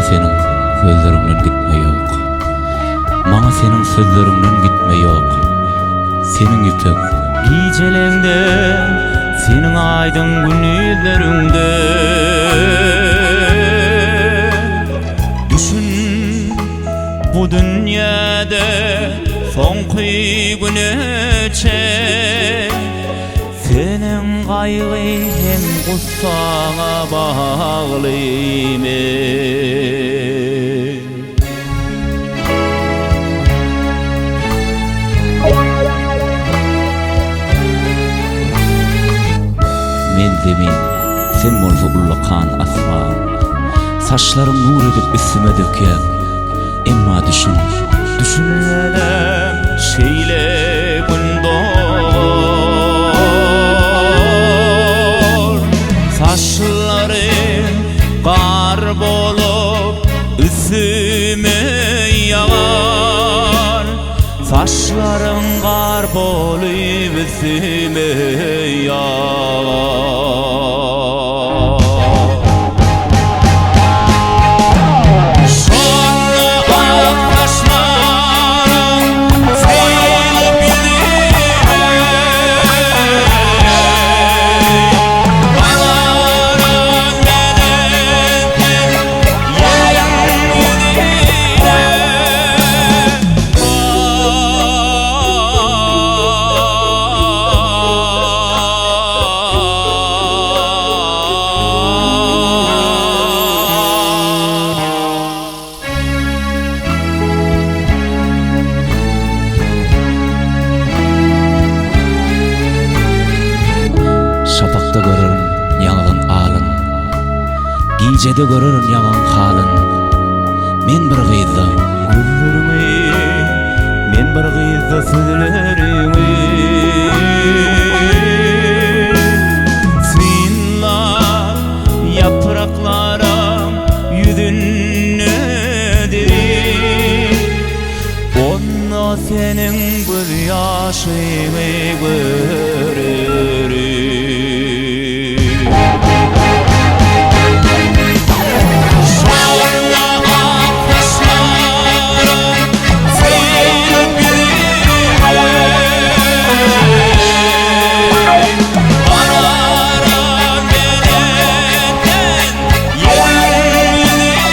seniň sözleriňden gitme ýok. Maňa seniň sözleriňden gitme ýok. Seniň ýüpek. Gijeleňde, seniň aýdyň gündizleriňde. Düşün, bu dünýäde soňky güne çen. Seniň gaýgy hem gussaňa bagly men. Men zemin, sen bolsa ullakan asman. Saçlaryň nur edip üstüme dökýäň. Emma düşün. Düşünmenem şeýle gün dogar. Saçlary gar bolup üstüme ýagar. Saçlaryň gar bolup üstüme ýagar. Şonda ak saçlaryň sylyp ýüzüme, Galaram belentden ýeriň ýüzüne. Şapakda görerin ýaňagyň alyn, Gijede görerin ýaňagyň halyn. Men bir gyzda. Gözleriňi, men bir gyzda sözleriňi Synlap ýapraklaram ýüzünde diri Onda seniň gözýaşyňy görerin. Şonda ak saçlaryň sylyp ýüzüme, Bararam belentden ýeriň ýüzüne.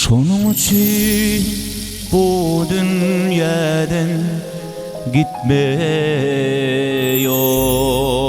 Şonuň üçin bu dünýäden gitme ýok.